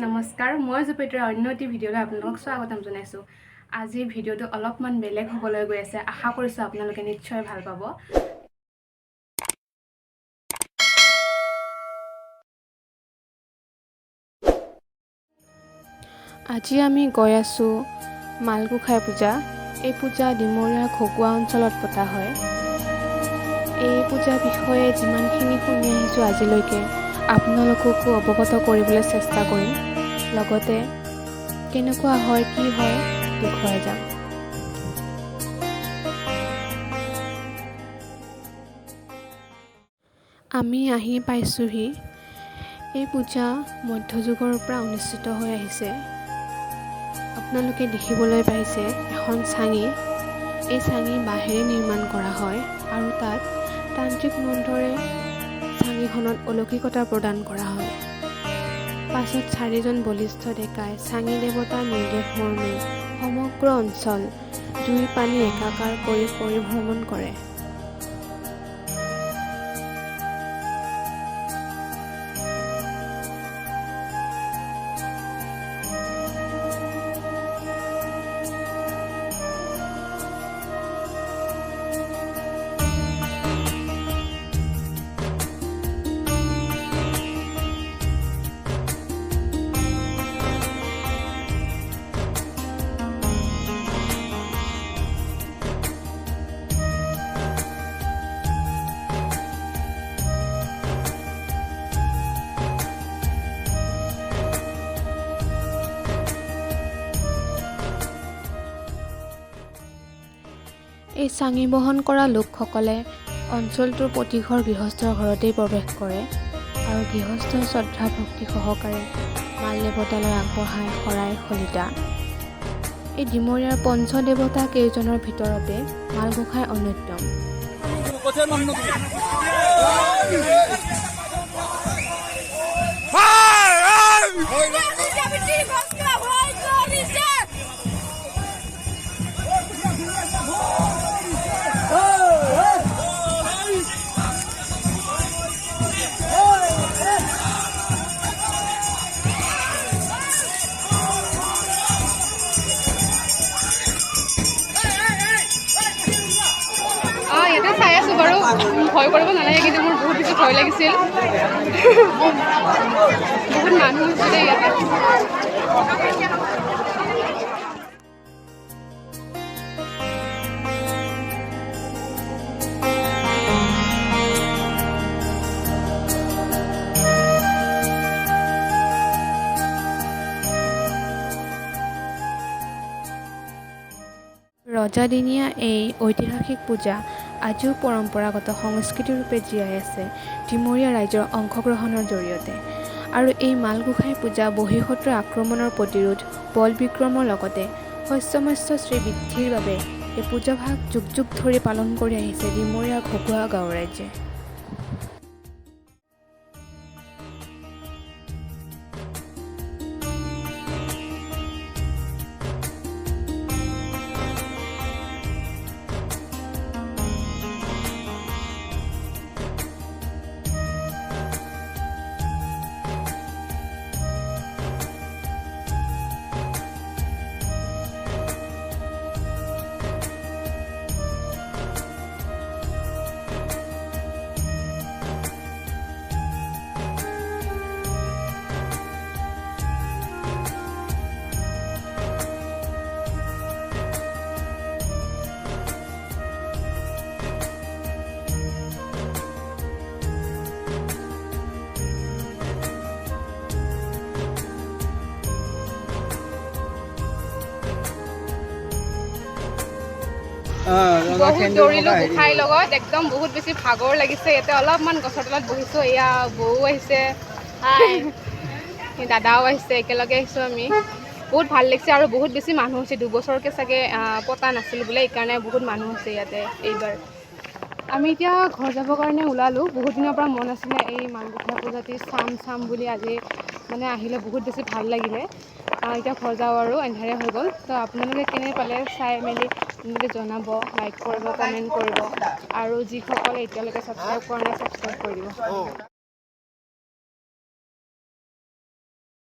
নমস্কাৰ, মই জুপিটাৰ অন্য এটি ভিডিঅ'লৈ আপোনালোকক স্বাগতম জনাইছোঁ। আজিৰ ভিডিঅ'টো অলপমান বেলেগ হ'বলৈ গৈ আছে। আশা কৰিছোঁ আপোনালোকে নিশ্চয় ভাল পাব। আজি আমি গৈ আছোঁ মালগোসাঁই পূজা। এই পূজা ডিমৰীয়া ঘগুৱা অঞ্চলত পতা হয়। এই পূজাৰ বিষয়ে যিমানখিনি শুনি আহিছোঁ আজিলৈকে, আপোনালোককো অৱগত কৰিবলৈ চেষ্টা কৰিম। লগতে কেনেকুৱা হয়, কি হয় দেখুৱাই যাম। আমি আহি পাইছোঁহি। এই পূজা মধ্যযুগৰ পৰা অনুষ্ঠিত হৈ আহিছে। আপোনালোকে দেখিবলৈ পাইছে এখন চাঙি। এই চাঙি বাঁহেৰে নিৰ্মাণ কৰা হয় আৰু তাত তান্ত্ৰিক মন্ত্ৰৰে চাঙিখনত অলৌকিকতা প্ৰদান কৰা হয়। পাছত চাৰিজন বলিষ্ঠ ডেকাই চাঙি দেৱতাৰ নিৰ্দেশ মৰ্মে সমগ্ৰ অঞ্চল জুই পানী একাকাৰ কৰি পৰিভ্ৰমণ কৰে। এই চাঙি বহন কৰা লোকসকলে অঞ্চলটোৰ প্ৰতিঘৰ গৃহস্থৰ ঘৰতেই প্ৰৱেশ কৰে আৰু গৃহস্থই শ্ৰদ্ধা ভক্তি সহকাৰে মাল দেৱতালৈ আগবঢ়ায় শৰাই শলিতা। এই ডিমৰীয়াৰ পঞ্চদেৱতা কেইজনৰ ভিতৰতে মালগোসাঁই অন্যতম। অঁ, ইয়াতে চাই আছোঁ বাৰু। ভয় কৰিব নালাগে, কিন্তু মোৰ বহুত বেছি ভয় লাগিছিল। বহুত মানুহ হৈছে দেই ইয়াতে। ৰজাদিনীয়া এই ঐতিহাসিক পূজা আজিও পৰম্পৰাগত সংস্কৃতিৰূপে জীয়াই আছে ডিমৰীয়া ৰাইজৰ অংশগ্ৰহণৰ জৰিয়তে। আৰু এই মালগোসাঁই পূজা বহিঃশত্ৰুৰ আক্ৰমণৰ প্ৰতিৰোধ, বল বিক্ৰমৰ লগতে শস্য মৎস্য শ্ৰী বৃদ্ধিৰ বাবে এই পূজাভাগ যুগ যুগ ধৰি পালন কৰি আহিছে ডিমৰীয়া ঘগুৱা গাঁৱৰ ৰাইজে। বহুত দৌৰিলোঁ গোসাঁইৰ লগত, একদম বহুত বেছি ভাগৰ লাগিছে। ইয়াতে অলপমান গছৰ তলত বহিছোঁ। এয়া বৌ আহিছে, দাদাও আহিছে, একেলগে আহিছোঁ আমি। বহুত ভাল লাগিছে আৰু বহুত বেছি মানুহ হৈছে। 2 বছৰকৈ চাগে পতা নাছিল বোলে, সেইকাৰণে বহুত মানুহ হৈছে ইয়াতে এইবাৰ। আমি এতিয়া ঘৰ যাবৰ কাৰণে ওলালোঁ। বহুত দিনৰ পৰা মন আছিলে এই মালগোসাঁই পূজাটি চাম চাম বুলি। আজি মানে আহিলে বহুত বেছি ভাল লাগিলে। এতিয়া ঘৰ যাওঁ আৰু, এন্ধাৰে হৈ গ'ল। তো আপোনালোকে কেনে পালে চাই মেলি আপোনালোকে জনাব, লাইক কৰিব, কমেণ্ট কৰিব আৰু যিসকলে এতিয়ালৈকে ছাবস্ক্ৰাইব কৰা নাই, ছাবস্ক্ৰাইব কৰি দিব।